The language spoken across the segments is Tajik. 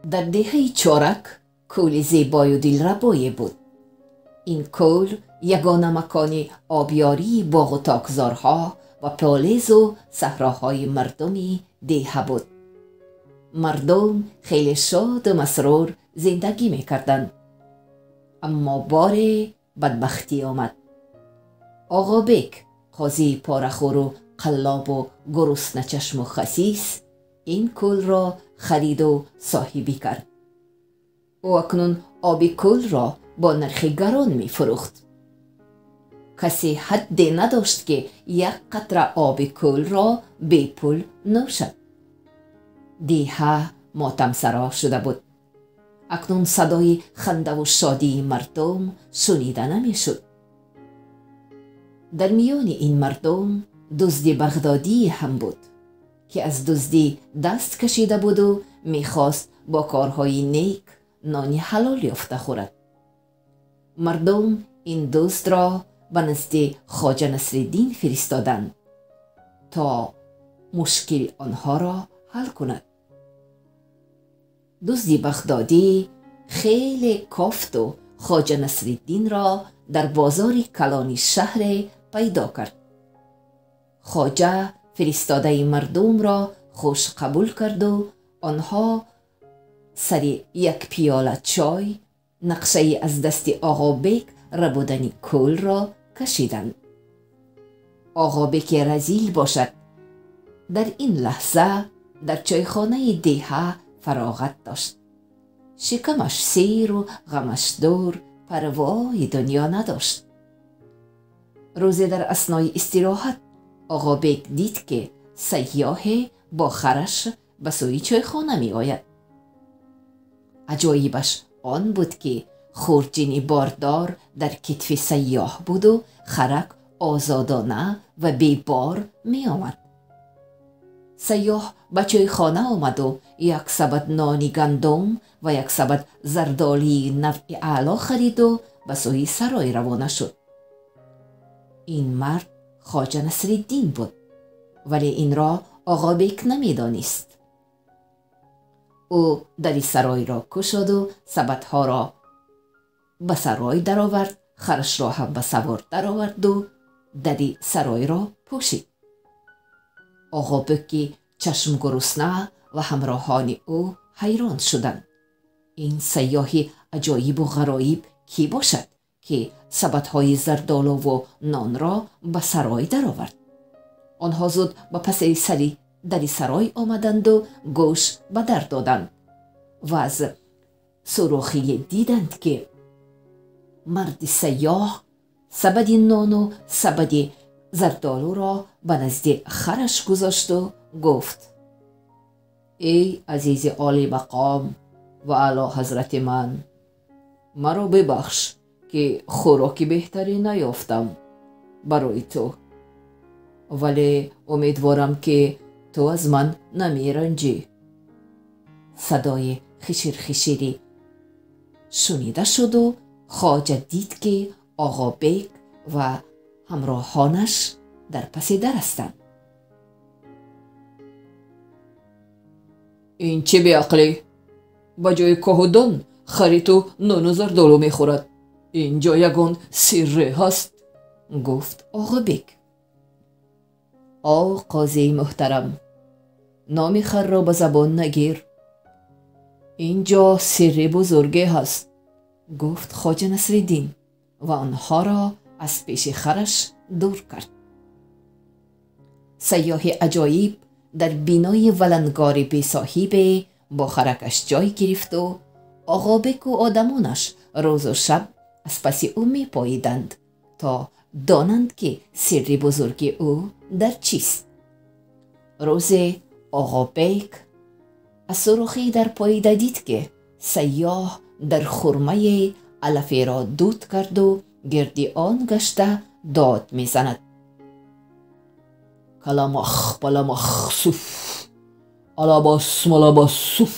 Дар деҳаи Чорак кӯли зебою дилрабое буд. Ин кӯл ягона макони обёрии боғу токзорҳо ва полезу саҳроҳои мардуми деҳа буд. Мардум хеле шоду масрур зиндагӣ мекарданд. Аммо боре бадбахтӣ омад. Оғобек, қозии порахӯру қаллобу гурусначашму хасис, ин кӯлро хариду соҳибӣ кард. Ӯ акнун оби кӯлро бо нархи гарон мефурӯхт. Касе ҳадде надошт, ки як қатра оби кӯлро бепул нӯшад. Деҳа мотамсаро шуда буд. Акнун садои хандаву шодии мардум шунида намешуд. Дар миёни ин мардум дузди бағдодие ҳам буд, ки аз дуздӣ даст кашида буду мехост бо корҳои нек нони ҳалол ёфта хӯрад. Мардум ин дуздро ба назди Хоҷа Насриддин фиристоданд, то мушкили онҳоро ҳал кунад. Дузди бағдодӣ хеле кофту Хоҷа Насриддинро дар бозори калони шаҳре пайдо кард. Хоҷа фиристодаи мардумро хуш қабул карду онҳо сари як пиёла чой нақшаи аз дасти Оғобек рабудани кӯлро кашиданд. Оғобеки разил бошад, дар ин лаҳза дар чойхонаи деҳа фароғат дошт. Шикамаш серу ғамаш дур, парвои дунё надошт. Рӯзе дар аснои истироҳат Оғобек дид, ки сайёҳе бо хараш ба сӯи чойхона меояд. Аҷоибаш он буд, ки хурҷини бордор дар китфи сайёҳ буду харак озодона ва бебор меомад. Сайёҳ ба чойхона омаду як сабад нони гандум ва як сабад зардолии навъи аъло хариду ба сӯи сарой равона шуд. Ин мард Хоҷа Насриддин буд, вале инро Оғобек намедонист. Ӯ дари саройро кушоду сабадҳоро ба сарой даровард, харашро ҳам ба савор дароварду дари саройро пӯшид. Оғобеки чашмгурусна ва ҳамроҳони ӯ ҳайрон шуданд. Ин сайёҳи аҷоибу ғароиб кӣ бошад, ки сабадҳои зардолуву нонро ба сарой даровард? Онҳо зуд ба паси сари дари сарой омаданду гӯш ба дар доданд ва аз сурохие диданд, ки марди сайёҳ сабади нону сабади зардолуро ба назди хараш гузошту гуфт: «Эй азизи олимақом ва аъло ҳазрати ман, маро бибахш, ки хӯроки беҳтаре наёфтам барои ту, вале умедворам, ки ту аз ман намеранҷӣ». Садои хиширхиширӣ шунида шуду хоҷа дид, ки Оғобек ва ҳамроҳонаш дар паси дар ҳастанд. «Ин чӣ беақлӣ? Ба ҷои коҳу дон хари ту нону зардолу мехӯрад. Ин ҷо ягон сирре ҳаст», гуфт Оғобек. «О қозии муҳтарам, номи харро ба забон нагир. Ин ҷо сирри бузурге ҳаст», гуфт Хоҷа Насриддин ва онҳоро аз пеши хараш дур кард. Сайёҳи аҷоиб дар бинои валангори бесоҳибе бо харакаш ҷой гирифту Оғобеку одамонаш рӯзу шаб аз паси ӯ мепоиданд, то донанд, ки сирри бузурги ӯ дар чист. Рӯзе Оғобек аз сурохӣ дар поида дид, ки сайёҳ дар хурмае алаферо дуд карду гирди он гашта дод мезанад: «Каламах паламах суф, алабас малабас суф,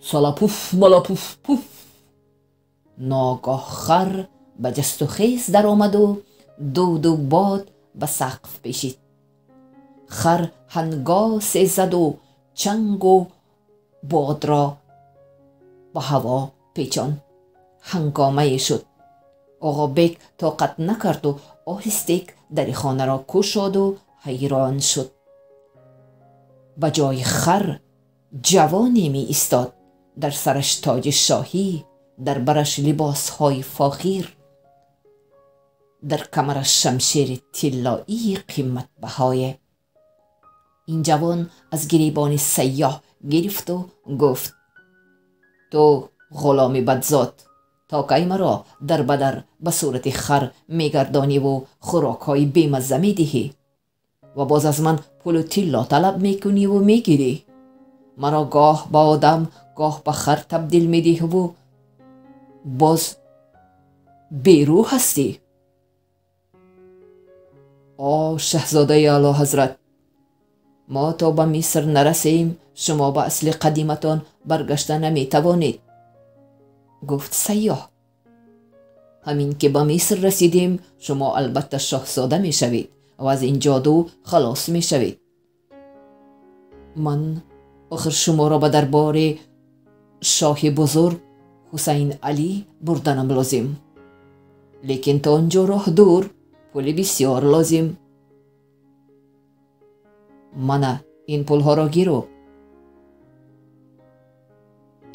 салапуф малапуф пуф». Ногоҳ хар ба ҷасту хез даромаду дуду бод ба сақф пешид. Хар ҳангосе заду чангу бодро ба ҳаво печонд. Ҳангомае шуд. Оғобек тоқат накарду оҳистек дари хонаро кушоду ҳайрон шуд. Ба ҷои хар ҷавоне меистод, дар сараш тоҷи шоҳӣ, дар бараш либосҳои фохир, дар камараш шамшери тиллоии қиматбаҳое. Ин ҷавон аз гиребони сайёҳ гирифту гуфт: ту ғуломи бадзот, то кай маро дар ба дар ба сурати хар мегардониву хӯрокҳои бемазза медиҳӣ ва боз аз ман пулу тилло талаб мекуниву мегирӣ? Маро гоҳ ба одам, гоҳ ба хар табдил медиҳиву боз берӯ ҳастӣ. О шаҳзодаи Аълоҳазрат, мо то ба Миср нарасем, шумо ба асли қадиматон баргашта наметавонед, гуфт сайёҳ. Ҳамин ки ба Миср расидем, шумо албатта шоҳзода мешавед ва аз ин ҷоду халос мешавед. Ман охир шуморо ба дарбори шоҳи бузург Ҳусайн Алӣ бурданам лозим, лекин то он ҷо роҳ дур, пули бисёр лозим. Мана ин пулҳоро гиру,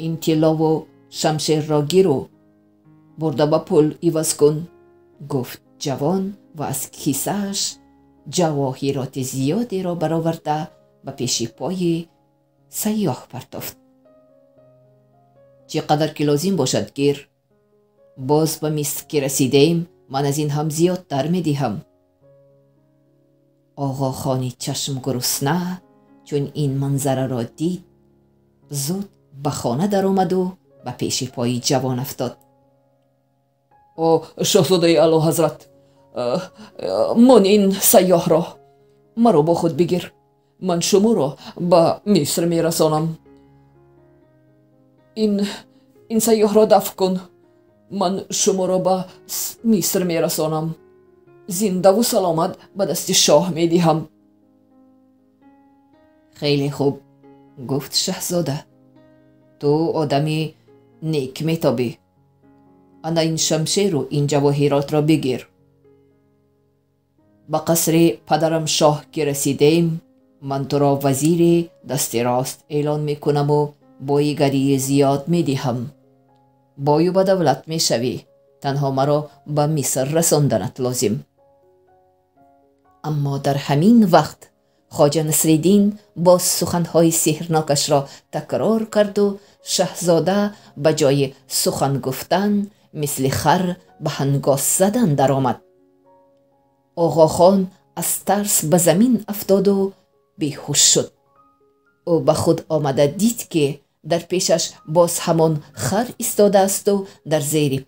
ин тиллову шамшерро гиру, бурда ба пул иваз кун, гуфт ҷавон ва аз кисааш ҷавоҳироти зиёдеро бароварда ба пеши пои сайёҳ партофт. Чӣ қадар ки лозим бошад гир, боз ба Миср ки расидем, ман аз ин ҳам зиёдтар медиҳам. Оғохони чашмгурусна чун ин манзараро дид, зуд ба хона даромаду ба пеши пои ҷавон афтод. О шоҳзодаи Аълоҳазрат, мон ин сайёҳро, маро бо худ бигир, ман шуморо ба Миср мерасонам. Ин сайёҳро дафъ кун, ман шуморо ба Миср мерасонам, зиндаву саломат ба дасти шоҳ медиҳам. Хеле хуб, гуфт шаҳзода, ту одами нек метобӣ. Ана ин шамшеру ин ҷавоҳиротро бигир. Ба қасри падарам шоҳ ки расидем, ман туро вазири дасти рост эълон мекунаму боигарии зиёд медиҳам. Бою ба давлат мешавӣ, танҳо маро ба Миср расонданат лозим. Аммо дар ҳамин вақт Хоҷа Насриддин боз суханҳои сеҳрнокашро такрор карду шаҳзода ба ҷои сухан гуфтан мисли хар ба ҳангос задан даромад. Оғохон аз тарс ба замин афтоду беҳуш шуд. Ӯ ба худ омада дид, ки дар пешаш боз ҳамон хар истодаасту дар зери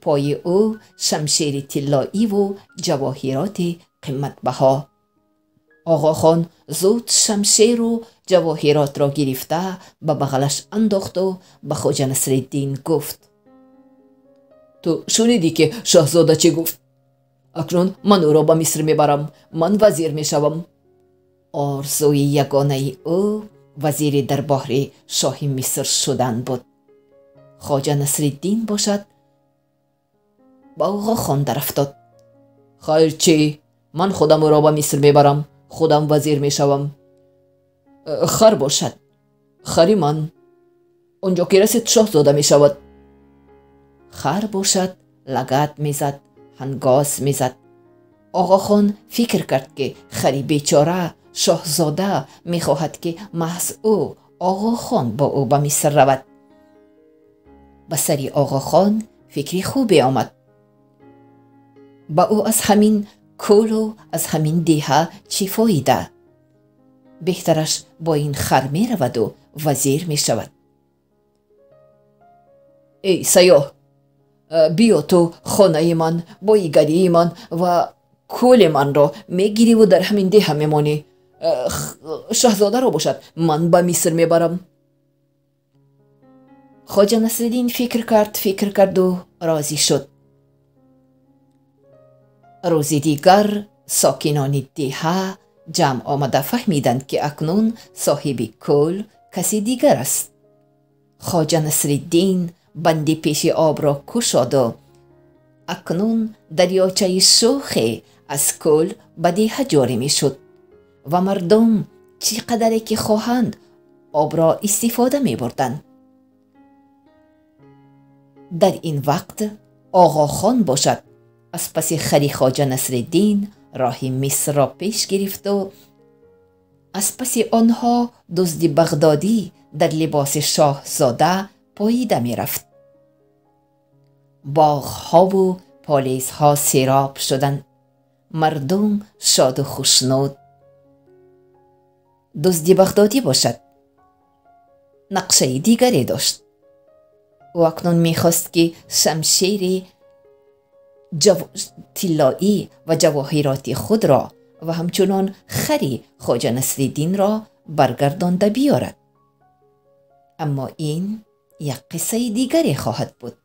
пои ӯ шамшери тиллоиву ҷавоҳироти қиматбаҳо. Оғохон зуд шамшеру ҷавоҳиротро гирифта ба бағалаш андохту ба Хоҷа Насриддин гуфт: ту шунидӣ, ки шоҳзода чӣ гуфт? Акнун ман ӯро ба Миср мебарам, ман вазир мешавам. Орзуи ягонаи ӯ вазири дарбори шоҳи Миср шудан буд. Хоҷа Насриддин бошад ба Оғохон дарафтод. Хайр чӣ, ман худам ӯро ба Миср мебарам, худам вазир мешавам. Хар бошад, хари ман. Он ҷо ки расид шоҳзода мешавад. Хар бошад лагат мезад, ҳангос мезад. Оғохон фикр кард, ки хари бечора шоҳзода мехоҳад, ки маҳз ӯ Оғохон бо ӯ ба Миср равад. Ба сари Оғохон фикри хубе омад. Ба ӯ аз ҳамин кӯлу аз ҳамин деҳа чӣ фоида? Беҳтараш бо ин хар мераваду вазир мешавад. Эй сайёҳ, биё ту хонаи ман, боигарии ман ва кӯли манро мегириву дар ҳамин деҳа мемонӣ. Шаҳзодаро бошад ман ба Миср мебарам. Хоҷа Насриддин фикр кард, фикр карду розӣ шуд. Рӯзи дигар сокинони деҳа ҷамъ омада фаҳмиданд, ки акнун соҳиби кӯл каси дигар аст. Хоҷа Насриддин банди пеши обро кушоду акнун дарёчаи шӯхе аз кӯл ба деҳа ҷорӣ мешуд ва мардум чӣ қадаре ки хоҳанд, обро истифода мебурданд. Дар ин вақт Оғохон бошад, аз паси хари Хоҷа Насриддин роҳи Мисрро пеш гирифту аз паси онҳо дузди Бағдодӣ дар либоси шоҳзода поида мерафт. Боғҳову полизҳо сероб шуданд, мардум шоду хушнуд. Дузди Бағдодӣ бошад, нақшаи дигаре дошт. Ӯ акнун мехост, ки шамшери тиллоӣ ва ҷавоҳироти худро ва ҳамчунон хари Хоҷа Насриддинро баргардонда биёрад. Аммо ин як қиссаи дигаре хоҳад буд.